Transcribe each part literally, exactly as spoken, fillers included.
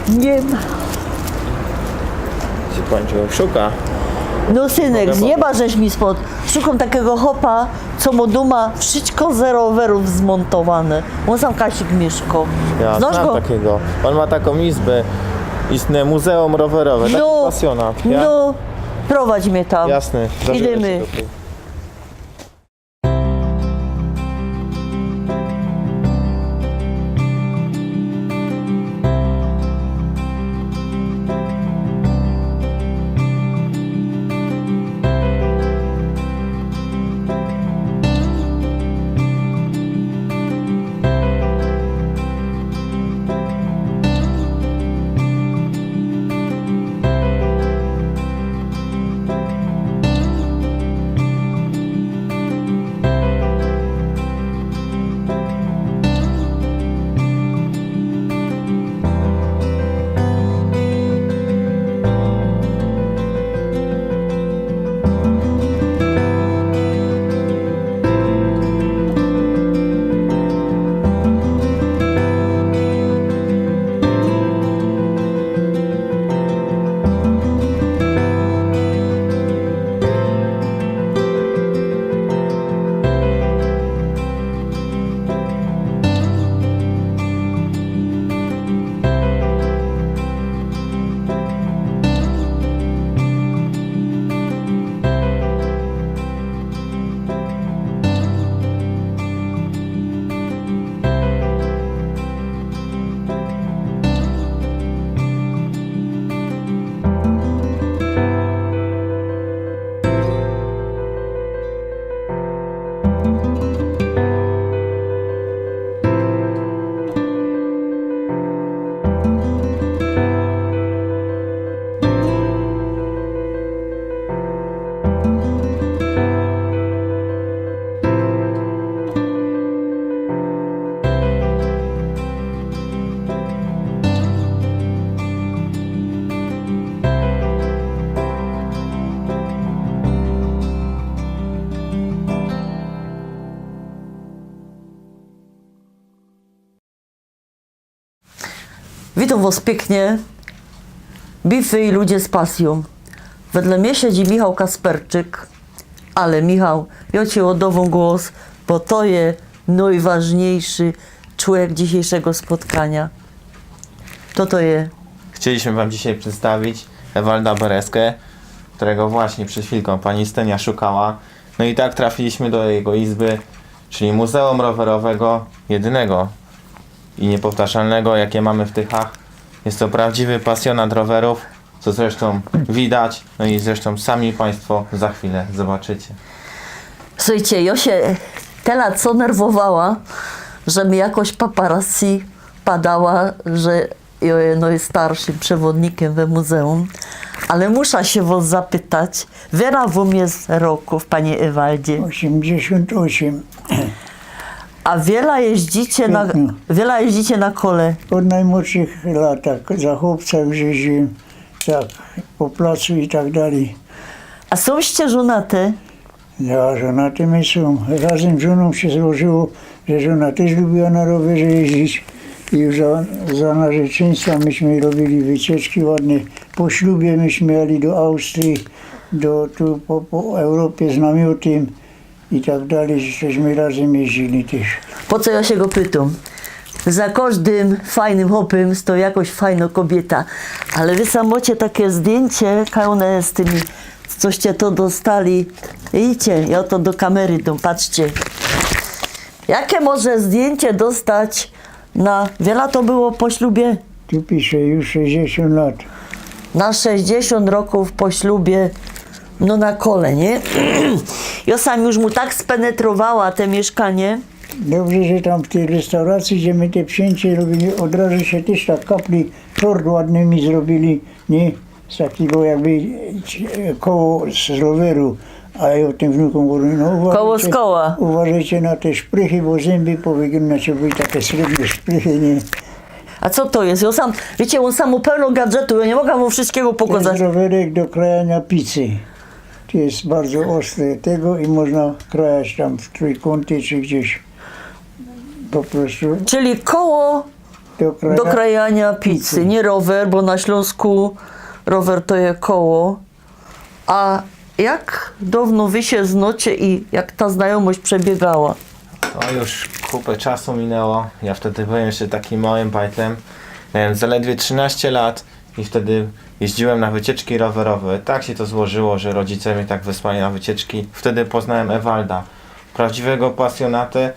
Niy ma. Czy pani czegoś szuka? No synek, z nieba żeś mi spod. Szukōm takigo chopa, co mo dōma wszystko ze rowerōw zmōntowane. Ôn sam Kasik miyszko. Ja Znasz znam go? Takiego. On ma taką izbę. Istne muzeum rowerowe. Taki No, pasjonat. Ja? No, prowadź mie tam. Jasne. Zabiorę Idymy. cię do tej. Witōm wos piyknie. Bify i ludzie z pasjōm. Wedle mie siedzi Michał Kasperczyk, ale Michał, jo ci ôddowōm głos, bo to je nojważniyjszy czowiek dzisiyjszego spotkaniŏ. To to je. Chcieliśmy Wam dzisiaj przedstawić Ewalda Bereskę, którego właśnie przed chwilką pani Stenia szukała. No i tak trafiliśmy do jego izby, czyli Muzeum Rowerowego, jedynego i niepowtarzalnego, jakie mamy w Tychach. Jest to prawdziwy pasjonat rowerów, co zresztą widać, no i zresztą sami Państwo za chwilę zobaczycie. Słechejcie, jo sie tela co nerwowała, że mi jakoś paparazzi padała, że jo je nojstarszym przewodnikym we muzeum. Ale musza sie wos zapytać, wiela wōm je rokōw, panie Ewaldzie? Ôziymdziesiōnt ôziym. A wiela jeździcie na, Świetnie. Wiela jeździcie na kole? Ôd nojmłodszych latach za chłopca już jeździłem, tak, po placu i tak dalij. A sōście żōnaty? Ja, żōnaty my sōm. Razym z żōnōm sie złożyło, że żōna tyż lubiła na rowerze jeździć. I już za, za narzeczeństwa myśmy robili wycieczki ładne. Po ślubie myśmy jechali do Austrii, do, tu po, po Europie z namiotym i tak dalij, żeśmy razym jeździli tyż. Po co jo sie go pytōm? Za kożdym fajnym chopym stoi jakoś fajno kobieta. Ale wy sam mocie takie zdjyncie, kaj ône je z tymi, coście to dostali. Widzicie, jo to do kamery dōm, patrzcie. Jakie może zdjyncie dostać na, wiela to było po ślubie? Tu pisze już sześćdziesiąt lat. Na sześćdziesiąt rokōw po ślubie, no na kole, nie? Jo sam już mu tak spenetrowała te miyszkanie. Dobrze, że tam w tyj restauracji, gdzie my te przyjęcie robili, ôd razu sie tyż tak kapli tort ładnymi zrobili, nie? Z takigo jakby, e, koło z roweru, a jo tym wnukōm gŏdōm, no uważejcie, Koło z koła. Uważejcie na te szprychy, bo zymby powyginacie, bo i takie srebrne szprychy, nie? A co to je? Jo sam, wiycie, ôn sam mŏ pełno gadżetu, jo niy moga mu wszyskigo To jest pokŏzać. Rowerek do krajania picy. To jest bardzo ostre tego i można krajać tam w trójkąty czy gdzieś po prostu. Czyli koło Do krajaniŏ picy, niy rower, bo na Ślōnsku rower to je koło. A jak dŏwno wy sie znŏcie i jak ta znajōmość przebiegała? To już kupę czasu minęło. Ja wtedy byłem jeszcze takim małym bajtlem. Miałem zaledwie trzynaście lat i wtedy jeździłem na wycieczki rowerowe. Tak się to złożyło, że rodzice mnie tak wysłali na wycieczki. Wtedy poznałem Ewalda, prawdziwego pasjonatę,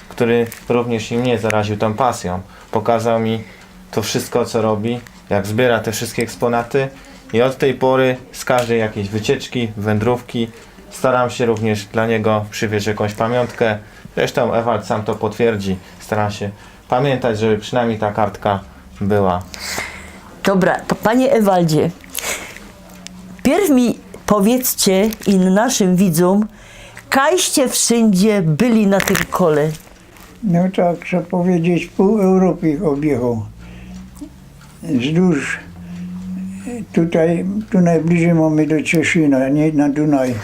który również i mnie zaraził tą pasją. Pokazał mi to wszystko, co robi, jak zbiera te wszystkie eksponaty i od tej pory z każdej jakiejś wycieczki, wędrówki staram się również dla niego przywieźć jakąś pamiątkę. Zresztą Ewald sam to potwierdzi. Staram się pamiętać, żeby przynajmniej ta kartka była. Dobra, p- panie Ewaldzie, pierw mi powiedzcie i naszym widzōm, kajście wszyndzie byli na tym kole? No tak, trzeba powiedzieć, pół Europy objechał. Wzdłuż, tutaj, tu najbliżej mamy do Cieszyna, nie, na Dunaj.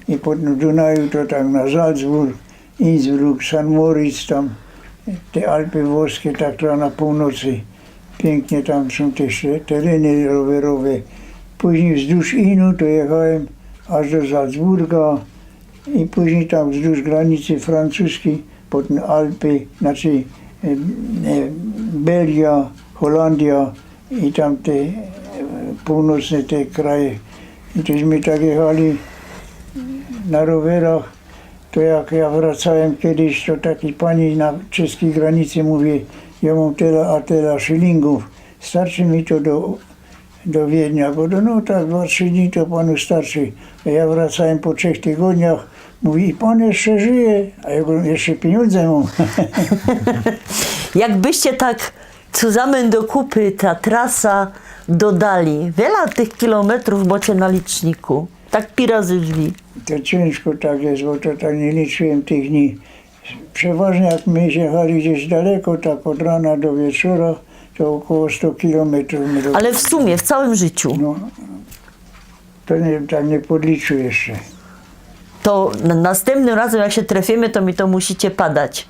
I po tym Dunaju to tak na Salzburg, Innsbruck, San Moritz, tam te Alpy włoskie, tak trochę na północy. Pięknie tam są te tereny rowerowe. Później wzdłuż Inu to jechałem aż do Salzburga i później tam wzdłuż granicy francuskiej, potem Alpy, znaczy e, e, Belgia, Holandia i tamte e, północne te kraje. I tośmy tak jechali na rowerach. To jak ja wracałem kiedyś, to takiej pani na czeskiej granicy mówię, ja mam tyle a tyle szylingów, starczy mi to do, do Wiednia. Bo to, no tak dwa, trzy dni to panu starczy. A ja wracałem po trzech tygodniach, mówi, i pan jeszcze żyje, a ja go jeszcze pieniądze mam. Jakbyście tak zusammen do kupy ta trasa dodali, wiela tych kilometrów macie na liczniku? Tak pi razy drzwi. To ciężko tak jest, bo to tak nie liczyłem tych dni. Przeważnie jak my jechali gdzieś daleko, tak od rana do wieczora, to około sto kilometrów my do... Ale w sumie, w całym życiu. No, to nie, tak nie podliczył jeszcze. To n- następnym razem, jak się trefimy, to mi to musicie padać.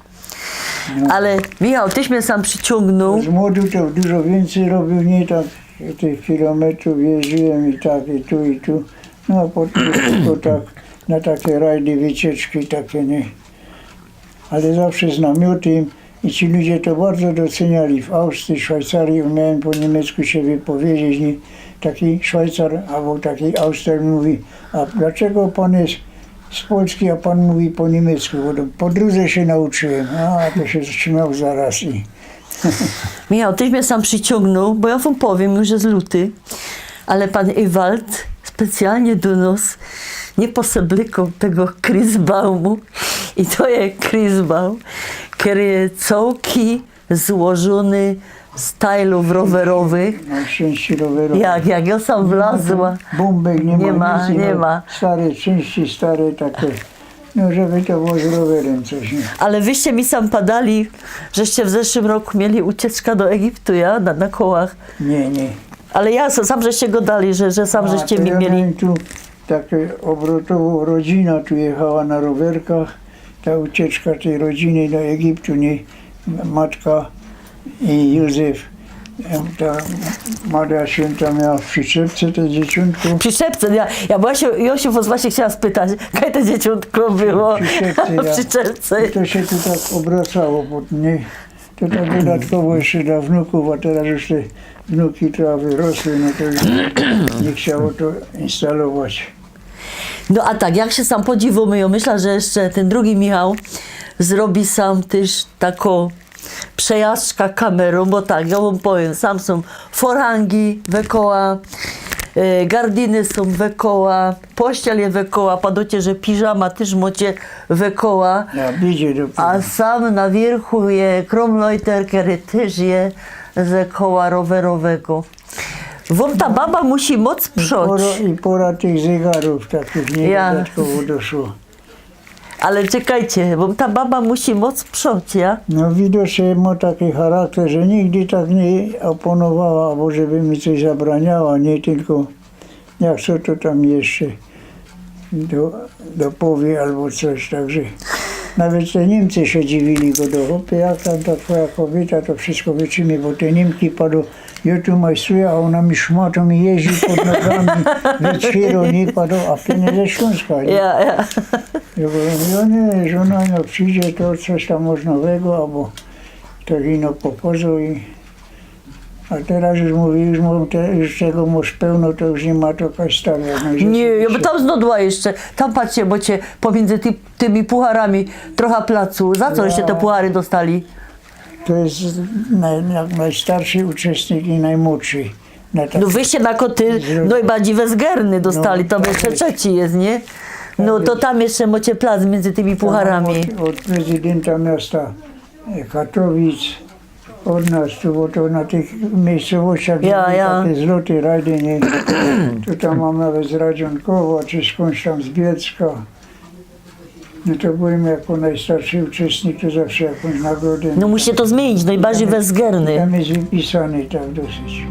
Ale Michał, tyś mnie sam przyciągnął. Z młodu to dużo więcej robił, nie tak tych kilometrów jeździłem i tak i tu i tu. No a potem tylko tak na takie rajdy, wycieczki takie, nie. Ale zawsze z namiotem i ci ludzie to bardzo doceniali. W Austrii, Szwajcarii umiałem po niemiecku się wypowiedzieć, nie? Taki Szwajcar albo taki Austriak mówi, a dlaczego pan jest z Polski, a pan mówi po niemiecku? Bo po drodze się nauczyłem. A, to się zatrzymał zaraz i... Michał, tyś mnie sam przyciągnął, bo ja wam powiem, już jest luty, ale pan Ewald specjalnie do nas nie poseblykał tego Chrisbaumu i to jest Chrisbaum, który jest całki złożony z tajlów rowerowych. Na szczęście rowerowy. Jak, jak ja sam wlazła. Bombek nie, Nie ma, ma, nic, nie no, ma. Stare, ciężkie, stare takie. No, żeby to było z rowerem coś, nie? Ale wyście mi sam padali, żeście w zeszłym roku mieli ucieczka do Egiptu, ja? Na, na kołach. Nie, nie. Ale ja sam żeście go dali, że, że sam żeście to mi ja mieli. Miałem tu tak obrotową rodzina tu jechała na rowerkach. Ta ucieczka tej rodziny do Egiptu, nie? Matka i Józef. Em, Ta Maria Święta miała w przyczepce te dzieciątko. Przy szepce, ja, ja właśnie, Josiu, właśnie chciała spytać, kaj to dzieciątko było? Przy szepce, ja. Przy szepce. I to się tu tak obracało, bo nie, to tak dodatkowo jeszcze dla wnuków, a teraz już te wnuki to wyrosły, no to już nie chciało to instalować. No a tak, jak się sam podziwamy, ja myślę, że jeszcze ten drugi Michał zrobi sam też taką przejażdżka kamerą, bo tak, ja wam powiem, sam są forhangi we koła, e, gardiny są we koła, pościel je we koła, padocie, że piżama też macie we koła, Ja, idzie do a sam na wierchu je Kromleuter, który też je ze koła rowerowego. Wam ta baba musi moc I pora, przodź. I pora tych zegarów takich, nie, Ja. Dodatkowo doszło. Ale czekajcie, bo ta baba musi moc przodź, ja? No widocznie ma taki charakter, że nigdy tak nie oponowała, albo żeby mi coś zabraniała, nie, tylko jak co to tam jeszcze do, dopowie albo coś, także Nawet te Niymcy sie dziwiyli, godo: „Chopie, jak tam ta twoja kobiyta to wszysko wytrzimie, bo te Niymki”, pado, „jo tu majstruja, a ôna mi szmatōm jeździ pod nogami, wyciero, niy?”, pado, „a ty niy ze Ślōnska”, niy? Ja, ja. Jo mōwia: „Jo niy, żona ino przidzie, to coś tam mōżnowego”, abo tak ino pochodzōm i, a teroz już, mōwi, już mōm te, już tego mōsz pełno, to już niy ma, to kaj starza. No, że Niy, jo, bo tam znodła jeszcze, tam patrzcie, bo cię pomiyndzō ty, tymi pucharami trocha placu. Za co żeście te puchary dostali? To je naj-, naj-, nojstarszy uczestnik i nojmłodszy. Na No takim wyście jako ty Zro- nojbardzij wezgerny dostali, No, to tak jeszcze jest. Trzeci jest, niy? No Tak to jest. Tam jeszcze mocie plac miyndzy tymi pucharami. Ôd, ôd prezydynta miasta, e, Katowic, ôd nas tu, bo to na tych miyjscowościach, Ja, gdzie ja. Take zloty, rajdy, niy? Tu tam mōm nawet z Radzionkowa, czy skōndś tam z Bielska. No to byłem jako nojstarszy uczestnik, to zawsze jakōś nagroda. No musi to zmiynić, nojbardzij Tam jest, wezgerny. Tam jest wypisany tak dosyć.